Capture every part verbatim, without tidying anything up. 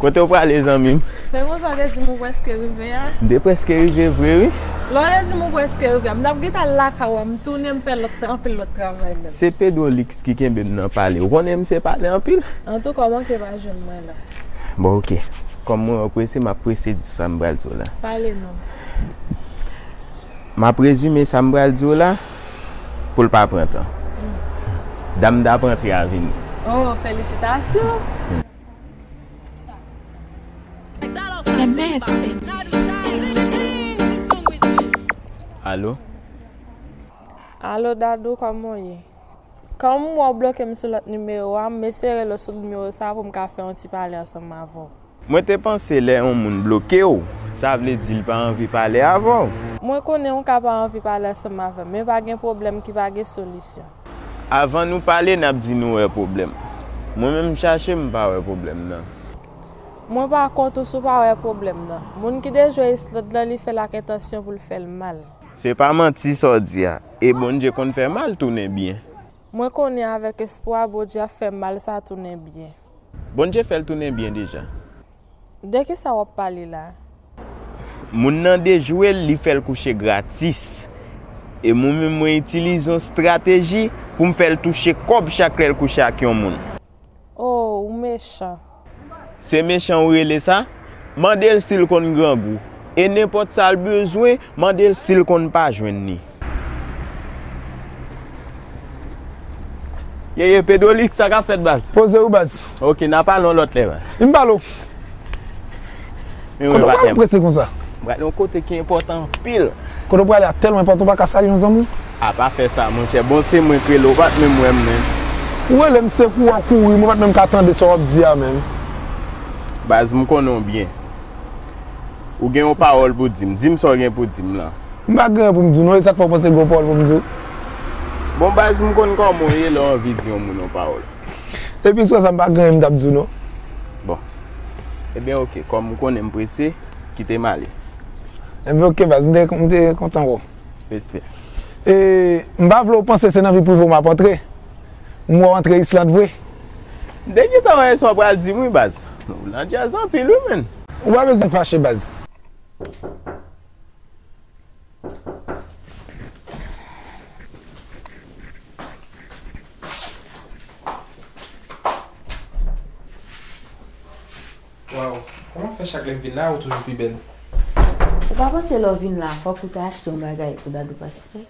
Kote w prale, zanmi m? Se konsa w te di m ou prèske rive a? M te prèske rive vre, wi. Lè w te di m ou prèske rive a, m t ap gentan al lakay ou a, m tounen, m fè lòt, anpil lòt travay menm. Se Pedro Lix ki kenbe m nan pale. Ou konnen misye pale anpil. Antouka, w manke pa jwenn mwen la. Bon, oke. Kòm mwen wè w prese, m ap prese di sa m pral di w la. Pale non. M ap rezime sa m pral di w la pou l pa pran tan. Dam t ap antre a vini. Oh, felisitasyon! Alo? Alo, Dadou, kòman w ye? Kòm m wè w bloke m sou lòt nimewo a, m eseye rele w sou nimewo sa a pou m ka fè yon ti pale ansanm avè w. Mwen te panse lè yon moun bloke w, sa vle di l pa anvi pale avè w. Mwen konnen w ka pa anvi pale ansanm avè m, men pa gen pwoblèm ki pa gen solisyon. Avan nou pale, n ap di nou wè pwoblèm. Mwen menm chache, m pa wè pwoblèm nan. Mwen pa kont ou si w pa wè pwoblèm nan. Moun ki te jwe Islande lan, li fè l ak entansyon pou l fè l mal. Se pa manti sa w di a. E Bondye konn fè mal tounen byen. Mwen konnen avèk espwa, Bondye ap fè mal sa tounen byen. Bondye fè l tounen byen deja. De kisa w ap pale la? Moun nan dejwe l, li fè l kouche gratis. E mwen menm, mwen itilize yon estrateji pou m fè l touche kòb chak lè l kouche ak yon moun. Oh, ou mechan. Se mechan ou rele sa? Mande l si l konn grangou. E nenpòt sa l bezwen, mande l si l konn pa jwenn li. Yeye, Pedro Lix, sa k ap fèt, baz? Poze w, baz. Oke, n a pale yon lòt lè, baz. M pale w. Men mwen, patnè m. Kote w prale prese konsa? M prale yon kote ki enpòtan anpil. Kote w prale a tèlman enpòtan, w pa ka salye yon zanmi w? A, pa fè sa, monchè. Bon, se mwen k rele w, ou pa t menm wè m menm. Ou rele m, se kouri w kouri, mwen pa t menm ka tande sa w ap di a menm. Baz, m konnen w byen. Ou gen yon pawòl pou di m. Di m sa w gen pou di m lan. M pa gen anyen pou m di w non, e sa k fè w panse gen yon pawòl pou m di w? Bon, baz, m konn kòman w ye lè w anvi di yon moun yon pawòl. Epi sou sa, m pa gen anyen m t ap di w non. Bon. Ebyen, oke, kòm ou konnen m prese, kite m ale. Ebyen, oke, baz, m te, m te kontan wè w. Respè. E, m pa vle w panse se nan vi prive w m ap antre. M wè w antre Islande vre. M te gentan wè sa w pral di m wi, baz. Ou nan djaz anpil wi, menn. Ou pa bezwen fache, baz. Waw, kòman fè chak lè m vin la, ou toujou pi bèl? Ou pa panse lè w vin la, fòk ou ta achte yon bagay pou Dadou pa sispèk?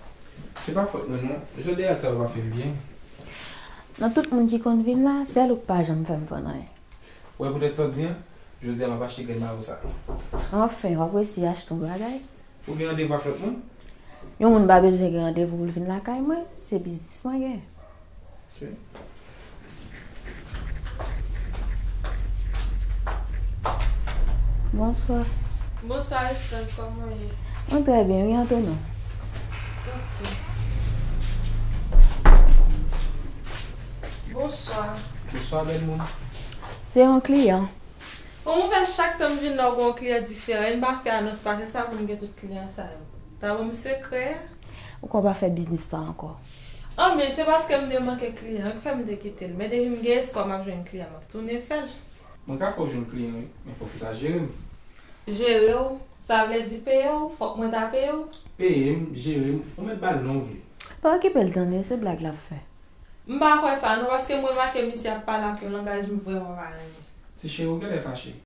Se pa fòt mwen non, jan de rad sa yo pa fè m byen. Nan tout moun ki konn vin la, sèl ou k pa janm fè m vann anyen. Ou wè poutèt sa w di an, jodi a m ap achte grenn mayo sa. Anfen, w ap resi achte yon bagay. Ou gen randevou ak lòt moun? Yon moun pa bezwen gen randevou pou l vin lakay mwen, se biznis mwen gen. Ok. Bonswa. Bonswa, Estelle, kòman w ye? Mwen trè byen, wi, antre non. Ok. Bonswa. Bonswa, bèl moun. Se yon kliyan. Bon, mwen fè chak tan m vin la, w gen yon kliyan diferan. E m pa fè anons pase sa pou m gen tout kliyan sa yo. Ta ban m sekrè a? Ou konn pa fè biznis sa ankò. An, men se paske m te manke kliyan ki fè m te kite l. Men depi m gen espwa m ap jwenn kliyan, m ap tounen fè l. Mwen ka fè w jwenn kliyan, wi, men fòk ou ta jere m. Jere w? Sa vle di peye w? Fòk mwen ta peye w? Peye m, jere m, ou mèt ba l non w vle. Pa okipe l tande, se blag l ap fè. M pa kwè sa non, paske m remake misye ap pale ak yon langaj m vrèman pa renmen. Ti cheri, ou genlè fache.